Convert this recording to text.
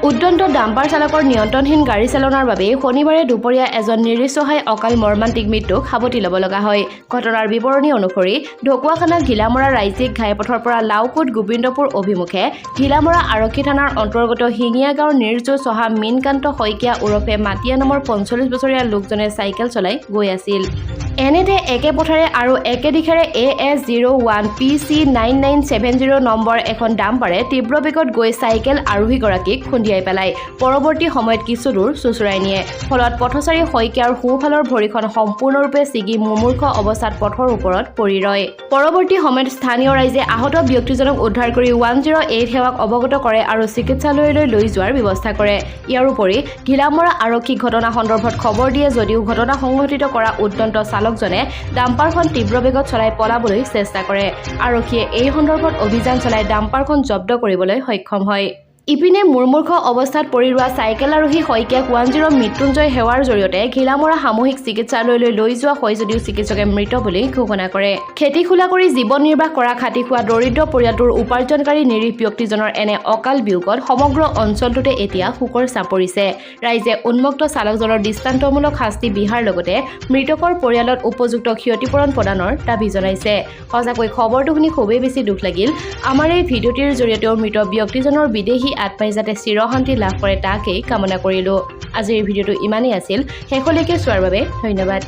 উদ্যন্ত dumper চালকৰ নিয়ন্ত্ৰণহীন গাড়ী চালনাৰ বাবেই শনিবাৰে দুপৰীয়া এজন নিৰীহ অকাল মৰ্মান্তিক মৃত্যুক সাৱটি ল'ব লগা হয়। ঘটনাৰ বিৱৰণী অনুসৰি, ঢকুৱাখানা ঘিলামৰা ৰাজ্যিক ঘাইপথৰ পৰা লাওকোট গোবিন্দপুৰ অভিমুখে ঘিলামৰা আৰক্ষী থানাৰ অন্তৰ্গত শিঙিয়া গাঁৱৰ নিৰ্জু চহা মীনকান্ত শইকীয়া ওৰফে মাটিয়া নামৰ 45 বছৰীয়া লোকজনে চাইকেল চলাই গৈ আছিল। এনেতে একে পথেৰে আৰু একে দিশেৰে AS 01 PC 9970 number এখন ডাম্পাৰে তীব্ৰ বেগত গৈ চাইকেল আৰোহীগৰাকীক খুন্দিয়াই পেলায়। পৰৱৰ্তী সময়ত কিছু দূৰ চোঁচৰাই নিয়ে। ফলত পথচাৰী শইকীয়াৰ সোঁফালৰ ভৰিখন সম্পূৰ্ণৰূপে ছিগি মুমূৰ্ষ অৱস্থাত পথৰ ওপৰত পৰি ৰয়। পৰৱৰ্তী সময়ত স্থানীয় ৰাইজে আহত ব্যক্তিজনক উদ্ধাৰ কৰি 108 সেৱাক অৱগত কৰে আৰু চিকিৎসালয়লৈ লৈ যোৱাৰ ব্যৱস্থা কৰে। ইয়াৰ উপৰি ঘিলামৰা আৰক্ষীক ঘটনা সন্দৰ্ভত খবৰ দিয়ে যদিও ঘটনা সংঘটিত কৰা উদ্যন্ত চালকজনে ডাম্পাৰখন তীব্ৰ বেগত চলাই পলাবলৈ চেষ্টা কৰে। আৰক্ষীয়ে এই সন্দৰ্ভত অভিযান চলাই ডাম্পাৰখন জব্দ কৰিবলৈ সক্ষম হয়। ইপিনে মুমূৰ্ষ অৱস্থাত পৰি ৰোৱা চাইকেল আৰোহী শইকীয়াক 10 মৃত্যুঞ্জয় সেৱাৰ জৰিয়তে ঘিলামৰা সামূহিক চিকিৎসালয়লৈ লৈ যোৱা হয় যদিও চিকিৎসকে মৃত বুলি ঘোষণা কৰে। খেতি খোলা কৰি জীৱন নিৰ্বাহ কৰা খাটি খোৱা দৰিদ্ৰ পৰিয়ালটোৰ উপাৰ্জনকাৰী নিৰীহ ব্যক্তিজনৰ এনে অকাল বিয়োগত সমগ্ৰ অঞ্চলটোতে এতিয়া শোকৰ ছাঁ পৰিছে। ৰাইজে উন্মত্ত চালকজনৰ দৃষ্টান্তমূলক শাস্তি বিহাৰ লগতে মৃতকৰ পৰিয়ালত উপযুক্ত ক্ষতিপূৰণ প্ৰদানৰ দাবী জনাইছে। সঁচাকৈ খবৰটো শুনি খুবেই বেছি দুখ লাগিল। আমাৰ এই ভিডিঅ'টিৰ জৰিয়তেও মৃত ব্যক্তিজনৰ বিদেহী আত্মাই যাতে চিৰশান্তি লাভ কৰে, তাকেই কামনা কৰিলোঁ। আজিৰ ভিডিঅ'টো ইমানেই আছিল। শেষলৈকে চোৱাৰ বাবে ধন্যবাদ।